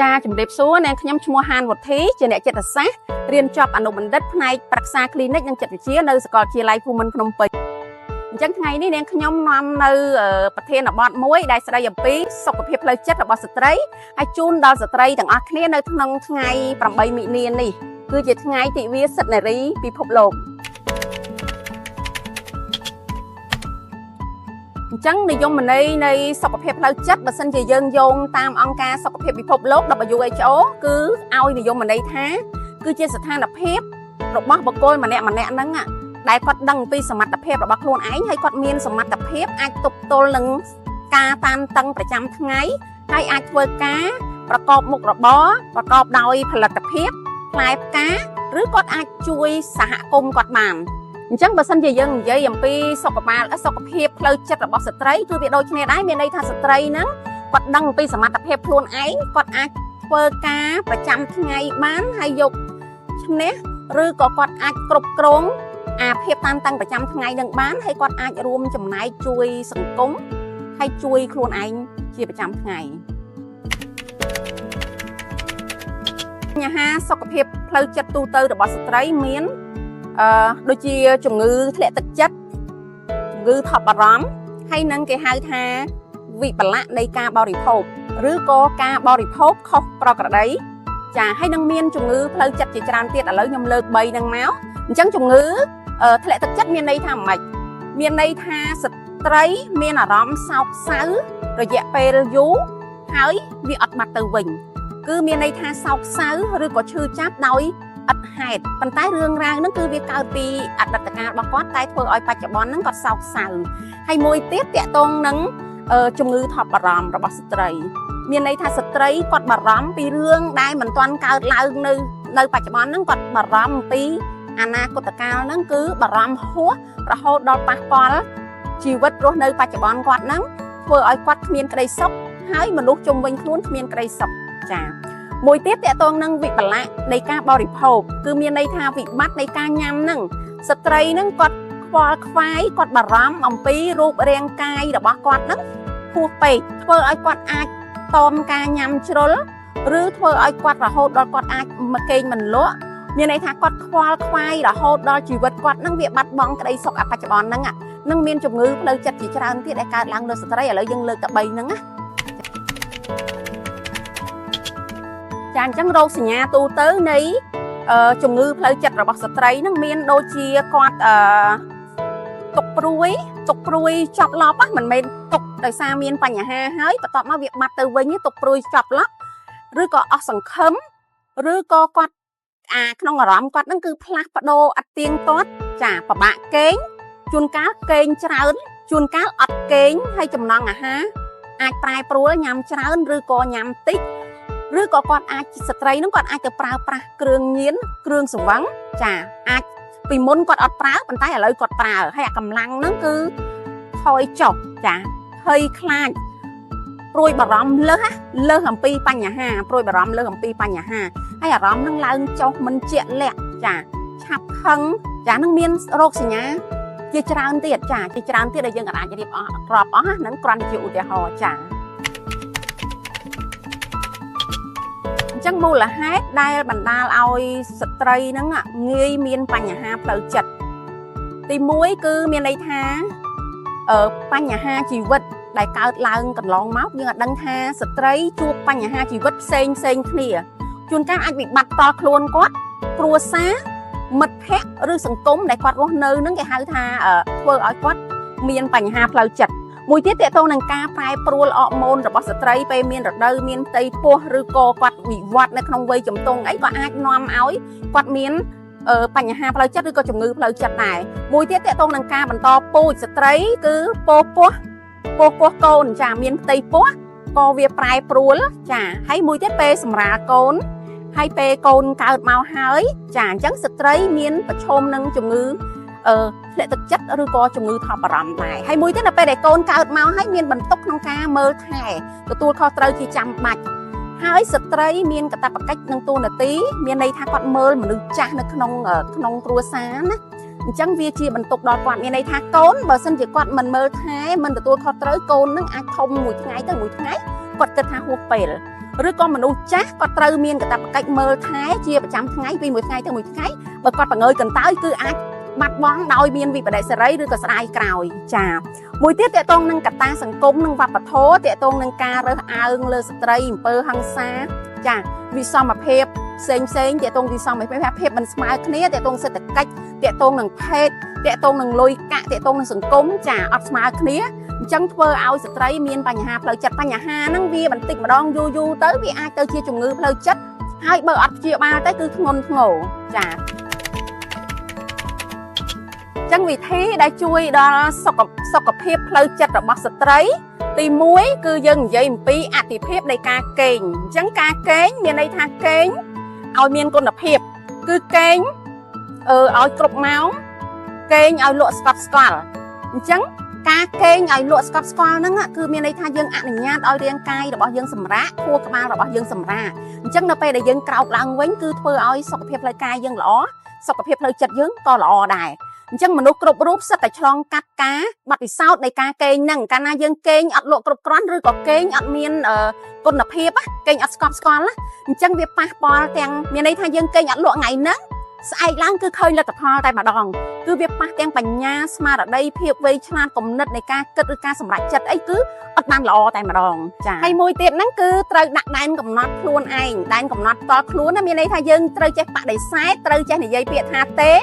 ចាជំរាបសួរនាងខ្ញុំឈ្មោះហានវុធីជាអ្នកចិត្តសាស្ត្ររៀនចប់អនុបណ្ឌិតផ្នែកប្រឹក្សាគ្លីនិកនិងចិត្តវិទ្យានៅសាកលវិទ្យាល័យភូមិន្ទភ្នំពេញអញ្ចឹងថ្ងៃនេះនាងខ្ញុំនាំនៅប្រធានបទមួយដែលស្ដីអំពីសុខភាពផ្លូវចិត្តរបស់ស្ត្រីហើយជូនដល់ស្ត្រីទាំងអស់គ្នានៅក្នុងថ្ងៃ8មិនិនានេះគឺជាថ្ងៃទិវាសិទ្ធិនារីពិភពលោកអញ្ចឹងនិយមន័យនៃសុខភាពផ្លូវចិត្តបើសិនជាយើងយោងតាមអង្គការសុខភាពពិភពលោក WHO គឺឲ្យនិយមន័យថាគឺជាស្ថានភាពរបស់បុគ្គលម្នាក់ម្នាក់ហ្នឹងដែលគាត់ដឹងពីសមត្ថភាពរបស់ខ្លួនឯងហើយគាត់មានសមត្ថភាពអាចទប់ទល់នឹងការតានតឹងប្រចាំថ្ងៃហើយអាចធ្វើការប្រកបមុខរបរប្រកបដោយផលិតភាពផ្លែផ្កាឬគាត់អាចជួយសហគមន៍គាត់បានអញ្ចឹងបើសិនជាយើងនិយាយអំពីសុខភាពសុខភាពផ្លូវចិត្តរបស់ស្ត្រីគឺវាដូចគ្នាដែរមានន័យថាស្ត្រីហ្នឹងគាត់ដឹងពីសមត្ថភាពខ្លួនឯងគាត់អាចធ្វើការប្រចាំថ្ងៃបានហើយយកឈ្នះឬក៏គាត់អាចគ្រប់គ្រងអាភាពតានតឹងប្រចាំថ្ងៃនឹងបានហើយគាត់អាចរួមចំណែកជួយសង្គមហើយជួយខ្លួនឯងជាប្រចាំថ្ងៃបញ្ហាសុខភាពផ្លូវចិត្តទូទៅរបស់ស្ត្រីមានដូចជាជំងឺធ្លាក់ទឹកចិត្តជំងឺថប់បារម្ភហើយនឹងគេហៅថាវិបលៈនៃការបរិភោគឬក៏ការបរិភោគខុសប្រក្រតីចាហើយនឹងមានជំងឺផ្លូវចិត្តជាច្រើនទៀតឥឡូវខ្ញុំលើក3ហ្នឹងមកអញ្ចឹងជំងឺធ្លាក់ទឹកចិត្តមានន័យថាម៉េចមានន័យថាស្ត្រីមានអារម្មណ៍សោកសៅរយៈពេលយូរហើយវាអត់បាត់ទៅវិញគឺមានន័យថាសោកសៅឬក៏ឈឺចាប់ដោយឥតហេតុប៉ុន្តែរឿងរ៉ាវហ្នឹងគឺវាកើតពីអតីតកាលរបស់គាត់តែធ្វើឲ្យបច្ចុប្បន្នហ្នឹងគាត់សោកសៅហើយមួយទៀតតកតងនឹងជំងឺថប់បារម្ភរបស់ស្ត្រីមានន័យថាស្ត្រីគាត់បារម្ភពីរឿងដែលមិនទាន់កើតឡើងនៅបច្ចុប្បន្នហ្នឹងគាត់បារម្ភពីអនាគតកាលហ្នឹងគឺបារម្ភហួសរហូតដល់ប៉ះពាល់ជីវិតរស់នៅបច្ចុប្បន្នគាត់ហ្នឹងធ្វើឲ្យគាត់គ្មានក្តីសុខហើយមនុស្សជុំវិញខ្លួនគ្មានក្តីសុខចាមួយទៀតតកតងនឹងវិបលៈនៃការបរិភោគគឺមានន័យថាវិបត្តិនៃការញ៉ាំហ្នឹងស្ត្រីហ្នឹងគាត់ខ្វល់ខ្វាយគាត់បារម្ភអំពីរូបរាងកាយរបស់គាត់ហ្នឹងហួសពេកធ្វើឲ្យគាត់អាចតមការញ៉ាំជ្រុលឬធ្វើឲ្យគាត់រហូតដល់គាត់អាចមកគេងមិនលក់មានន័យថាគាត់ខ្វល់ខ្វាយរហូតដល់ជីវិតគាត់ហ្នឹងវាបាត់បង់ក្តីសុខអបច្ចុប្បន្នហ្នឹងនឹងមានជំងឺផ្លូវចិត្តជាច្រើនទៀតដែលកើតឡើងលើស្ត្រីឥឡូវយើងលើកតែ3ហ្នឹងណាចាអញ្ចឹងរោគសញ្ញាទូទៅនៃជំងឺផ្លូវចិត្តរបស់ស្ត្រីនឹងមានដូចជាគាត់ទុកព្រួយទុកព្រួយចប់ឡប់មិនមែនទុកដោយសារមានបញ្ហាហើយបន្ទាប់មកវាបាត់ទៅវិញទុកព្រួយចប់ឡប់ឬក៏អស់សង្ឃឹមឬក៏គាត់អាក្នុងអារម្មណ៍គាត់នឹងគឺផ្លាស់ប្ដូរអត់ទៀងទាត់ចាពិបាកគេងជួនកាលគេងច្រើនជួនកាលអត់គេងហើយចំណង់អាហារអាចប្រែប្រួលញ៉ាំច្រើនឬក៏ញ៉ាំតិចឬក៏គាត់អាចស្ត្រីនឹងគាត់អាចទៅប្រើប្រាស់គ្រឿងញៀនគ្រឿងស្រវឹងចាអាចពីមុនគាត់អត់ប្រើប៉ុន្តែឥឡូវគាត់ប្រើហើយអាកម្លាំងហ្នឹងគឺថយចុះចាភ័យខ្លាចព្រួយបារម្ភលើសលើសអំពីបញ្ហាព្រួយបារម្ភលើសអំពីបញ្ហាហើយអារម្មណ៍នឹងឡើងចុះមិនជាក់លាក់ចាឆាប់ខឹងចានឹងមានរោគសញ្ញាជាច្រើនទៀតចាជាច្រើនទៀតដែលយើងអាចរៀបអស់ក្របអស់ហ្នឹងគ្រាន់តែជាឧទាហរណ៍ចាអញ្ចឹងមូលហេតុដែលបណ្ដាលឲ្យស្ត្រីហ្នឹងងាយមានបញ្ហាផ្លូវចិត្តទី1គឺមានន័យថាបញ្ហាជីវិតដែលកើតឡើងកន្លងមកយើងអាចដឹងថាស្ត្រីជួបបញ្ហាជីវិតផ្សេងផ្សេងគ្នាជួនកាលអាចវិបត្តិតខ្លួនគាត់គ្រួសារមិត្តភ័ក្តិឬសង្គមដែលគាត់រស់នៅនឹងគេហៅថាធ្វើឲ្យគាត់មានបញ្ហាផ្លូវចិត្តមួយទៀតទាក់ទងនឹងការប្រែប្រួលអរម៉ូនរបស់ស្ត្រីពេលមានរដូវមានផ្ទៃពោះឬក៏គាត់វិវត្តនៅក្នុងវ័យជំទង់អីក៏អាចនាំឲ្យគាត់មានបញ្ហាផ្លូវចិត្តឬក៏ជំងឺផ្លូវចិត្តដែរមួយទៀតទាក់ទងនឹងការបន្តពូជស្ត្រីគឺពោះពោះពោះពោះកូនចាមានផ្ទៃពោះក៏វាប្រែប្រួលចាហើយមួយទៀតពេលសម្រាលកូនហើយពេលកូនកើតមកហើយចាអញ្ចឹងស្ត្រីមានប្រឈមនឹងជំងឺធ្លាក់ទឹកចិត្តឬក៏ជំងឺថប់បារម្ភដែរហើយមួយទៀតនៅពេលដែលកូនកើតមកហើយមានបន្ទុកក្នុងការមើលថែទទួលខុសត្រូវជាចាំបាច់ហើយស្ត្រីមានកាតព្វកិច្ចនិងតួនាទីមានន័យថាគាត់មើលមនុស្សចាស់នៅក្នុងក្នុងគ្រួសារណាអញ្ចឹងវាជាបន្ទុកដល់គាត់មានន័យថាកូនបើសិនជាគាត់មិនមើលថែមិនទទួលខុសត្រូវកូននឹងអាចធំមួយថ្ងៃទៅមួយថ្ងៃ គាត់គិតថាហួសពេលឬក៏មនុស្សចាស់គាត់ត្រូវមានកាតព្វកិច្ចមើលថែជាប្រចាំថ្ងៃពីមួយថ្ងៃទៅមួយថ្ងៃបើគាត់បង្ើយកន្តើយគឺអាចបាត់បង់ដោយមានវិប្បដិសារីឬក៏ស្ដាយក្រោយចាមួយទៀតតកតងនឹងកត្តាសង្គមនិងវប្បធម៌តកតងនឹងការរើសអើងលើស្ត្រីអំពើហិង្សាចាវិសមភាពផ្សេងផ្សេងតកតងវិសមភាពភាពមិនស្មើគ្នាតកតងសេដ្ឋកិច្ចតកតងនឹងភេទតកតងនឹងលុយកាក់តកតងនឹងសង្គមចាអត់ស្មើគ្នាអញ្ចឹងធ្វើឲ្យស្ត្រីមានបញ្ហាផ្លូវចិត្តបញ្ហាហ្នឹងវាបន្តិចម្ដងយូរយូរទៅវាអាចទៅជាជំងឺផ្លូវចិត្តហើយបើអត់ព្យាបាលទៅគឺធ្ងន់ធ្ងរចាចឹងវិធីដែលជួយដល់សុខភាពផ្លូវចិត្តរបស់ស្ត្រី ទី1គឺយើងនិយាយអំពីអតិភិបនៃការគេងអញ្ចឹងការគេងមានន័យថាគេងឲ្យមានគុណភាពគឺគេងឲ្យគ្រប់ម៉ោងគេងឲ្យលក់ស្កប់ស្កល់អញ្ចឹងការគេងឲ្យលក់ស្កប់ស្កល់ហ្នឹងគឺមានន័យថាយើងអនុញ្ញាតឲ្យរាងកាយរបស់យើងសម្រាកខួរក្បាលរបស់យើងសម្រាកអញ្ចឹងនៅពេលដែលយើងក្រោកឡើងវិញគឺធ្វើឲ្យសុខភាពផ្លូវកាយយើងល្អសុខភាពផ្លូវចិត្តយើងក៏ល្អដែរអញ្ចឹងមនុស្សគ្រប់រូបសិតតែឆ្លងកាត់ការបទពិសោធន៍នៃការគេងហ្នឹងកាលណាយើងគេងអត់លក់គ្រប់គ្រាន់ឬក៏គេងអត់មានគុណភាពគេងអត់ស្កប់ស្កល់ណាអញ្ចឹងវាប៉ះពាល់ទាំងមានន័យថាយើងគេងអត់លក់ថ្ងៃហ្នឹងស្អែកឡើងគឺឃើញលទ្ធផលតែម្ដងគឺវាប៉ះទាំងបញ្ញាស្មារតីភាពវៃឆ្លាតគំនិតនៃការគិតឬការសម្រេចចិត្តអីគឺអត់បានល្អតែម្ដងចាហើយមួយទៀតហ្នឹងគឺត្រូវដាក់ដែនកំណត់ខ្លួនឯងដែនកំណត់ផ្ទាល់ខ្លួនណាមានន័យថាយើងត្រូវចេះបដិសេធត្រូវចេះនិយាយពាក្យថាទេ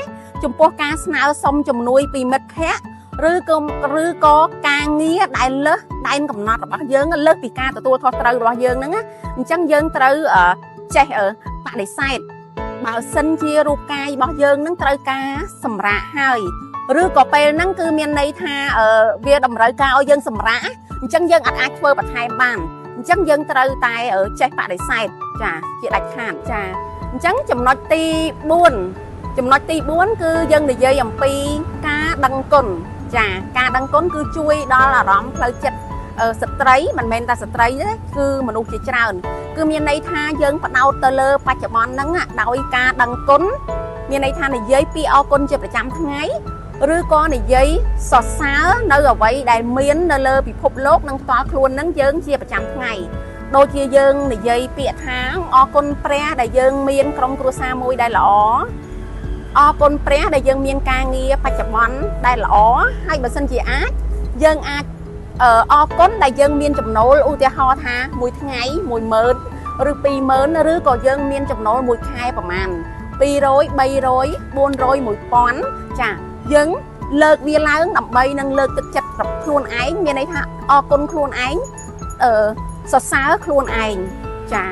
ចំពោះការស្នើសុំជំនួយពីមិត្តភ័ក្តិឬក៏ការងារដែលលើសដែនកំណត់របស់យើងលើសពីការទទួលខុសត្រូវរបស់យើងហ្នឹងណាអញ្ចឹងយើងត្រូវចេះបដិសេធបើសិនជារូបកាយរបស់យើងនឹងត្រូវការសម្រាកហើយឬក៏ពេលហ្នឹងគឺមានន័យថាវាតម្រូវការឲ្យយើងសម្រាកអញ្ចឹងយើងអាចធ្វើបន្ថែមបានអញ្ចឹងយើងត្រូវតែចេះបដិសេធចាជាដាច់ខាតចាអញ្ចឹងចំណុចទី4ចំណុចទី4គឺយើងនិយាយអំពីការដឹងគុណចាការដឹងគុណគឺជួយដល់អារម្មណ៍ផ្លូវចិត្តស្ត្រីមិនមែនតែស្ត្រីទេគឺមនុស្សជាច្រើនគឺមានន័យថាយើងផ្ដោតទៅលើបច្ចុប្បន្នហ្នឹងដោយការដឹងគុណមានន័យថានិយាយពីអរគុណជាប្រចាំថ្ងៃឬក៏និយាយសរសើរនៅអ្វីដែលមាននៅលើពិភពលោកនិងផ្ទាល់ខ្លួនហ្នឹងយើងជាប្រចាំថ្ងៃដូចជាយើងនិយាយពាក្យថាអរគុណព្រះដែលយើងមានក្រុមគ្រួសារមួយដែលល្អអរគុណព្រះដែលយើងមានការងារបច្ចុប្បន្នដែលល្អហើយបើសិនជាអាចយើងអាចអរគុណដែលយើងមានចំណូលឧទាហរណ៍ថាមួយថ្ងៃ10000ឬ20000ឬក៏យើងមានចំណូលមួយខែប្រហែល200 300 400 1000ចាយើងលើកវាឡើងដើម្បីនឹងលើកទឹកចិត្តខ្លួនឯងមានន័យថាអរគុណខ្លួនឯងសរសើរខ្លួនឯងចា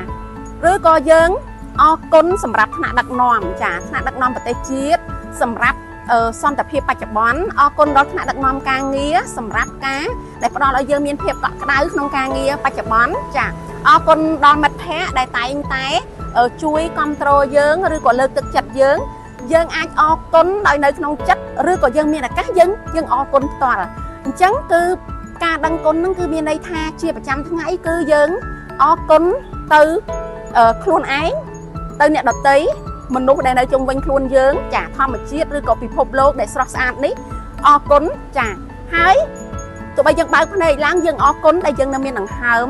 ឬក៏យើងអរគុណសម្រាប់ថ្នាក់ដឹកនាំចាថ្នាក់ដឹកនាំប្រទេសជាតិសម្រាប់សន្តិភាពបច្ចុប្បន្នអរគុណដល់ថ្នាក់ដឹកនាំការងារសម្រាប់ការដែលផ្ដល់ឲ្យយើងមានភាពកក់ក្ដៅក្នុងការងារបច្ចុប្បន្នចាអរគុណដល់មិត្តភ័ក្តិដែលតែងតែជួយគ្រប់គ្រងយើងឬក៏លើកទឹកចិត្តយើងយើងអាចអរគុណដោយនៅក្នុងចិត្តឬក៏យើងមានឱកាសយើងអរគុណផ្ទាល់អញ្ចឹងគឺការដឹងគុណហ្នឹងគឺមានន័យថាជាប្រចាំថ្ងៃគឺយើងអរគុណទៅខ្លួនឯងទៅអ្នកដទៃមនុស្សដែលនៅជុំវិញខ្លួនយើងចាធម្មជាតិឬក៏ពិភពលោកដែលស្រស់ស្អាតនេះអរគុណចាហើយទោះបីយើងបើកភ្នែកឡើងយើងអរគុណដែលយើងនៅមានដង្ហើម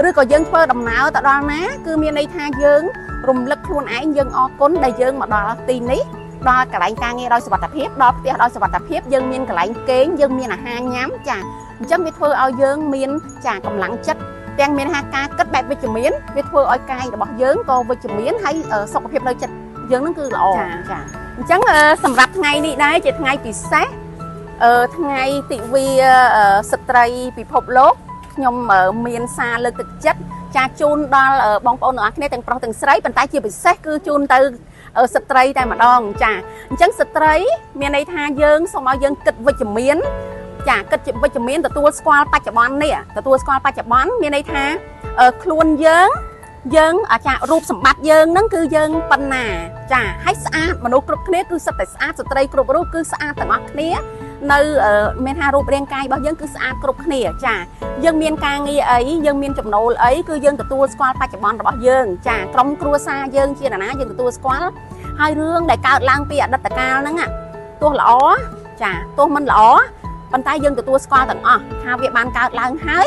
ឬក៏យើងធ្វើដំណើរទៅដល់ណាគឺមានន័យថាយើងរំលឹកខ្លួនឯងយើងអរគុណដែលយើងមកដល់ទីនេះដល់កន្លែងការងារដោយសុវត្ថិភាពដល់ផ្ទះដោយសុវត្ថិភាពយើងមានកន្លែងគេងយើងមានអាហារញ៉ាំចាអញ្ចឹងវាធ្វើឲ្យយើងមានចាកម្លាំងចិត្តទាំងមានការគិតបែបវិជ្ជមានវាធ្វើឲ្យកាយរបស់យើងក៏វិជ្ជមានហើយសុខភាពផ្លូវចិត្តយើងនឹងគឺល្អចាអញ្ចឹងសម្រាប់ថ្ងៃនេះដែរជាថ្ងៃពិសេសថ្ងៃទិវាស្ត្រីពិភពលោកខ្ញុំមានសារលើកទឹកចិត្តចាជូនដល់បងប្អូនទាំងអស់គ្នាទាំងប្រុសទាំងស្រីប៉ុន្តែជាពិសេសគឺជូនទៅស្ត្រីតែម្ដងចាអញ្ចឹងស្ត្រីមានន័យថាយើងសូមឲ្យយើងគិតវិជ្ជមានចាគិតជាវិជ្ជមានទទួលស្គាល់បច្ចុប្បន្ននេះទទួលស្គាល់បច្ចុប្បន្នមានន័យថាខ្លួនយើងយើងចារូបសម្បត្តិយើងហ្នឹងគឺយើងប៉ុណ្ណាចាហើយស្អាតមនុស្សគ្រប់គ្នាគឺសុទ្ធតែស្អាតស្ត្រីគ្រប់រូបគឺស្អាតទាំងអស់គ្នានៅមានថារូបរាងកាយរបស់យើងគឺស្អាតគ្រប់គ្នាចាយើងមានការងារអីយើងមានចំណូលអីគឺយើងទទួលស្គាល់បច្ចុប្បន្នរបស់យើងចាក្រុមគ្រួសារយើងជានរណាយើងទទួលស្គាល់ហើយរឿងដែលកើតឡើងពីអតីតកាលហ្នឹងទោះល្អចាទោះមិនល្អប៉ុន្តែយើងទទួលស្គាល់ទាំងអស់ថាវាបានកើតឡើងហើយ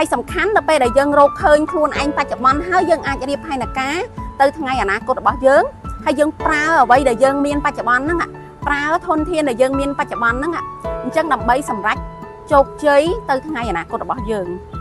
ហើយសំខាន់ដល់ពេលដែលយើងរកឃើញខ្លួនឯងបច្ចុប្បន្នហើយយើងអាចរៀបផែនការទៅថ្ងៃអនាគតរបស់យើងហើយយើងប្រើអ្វីដែលយើងមានបច្ចុប្បន្នហ្នឹងប្រើធនធានដែលយើងមានបច្ចុប្បន្នហ្នឹងអញ្ចឹងដើម្បីសម្រេចជោគជ័យទៅថ្ងៃអនាគតរបស់យើង។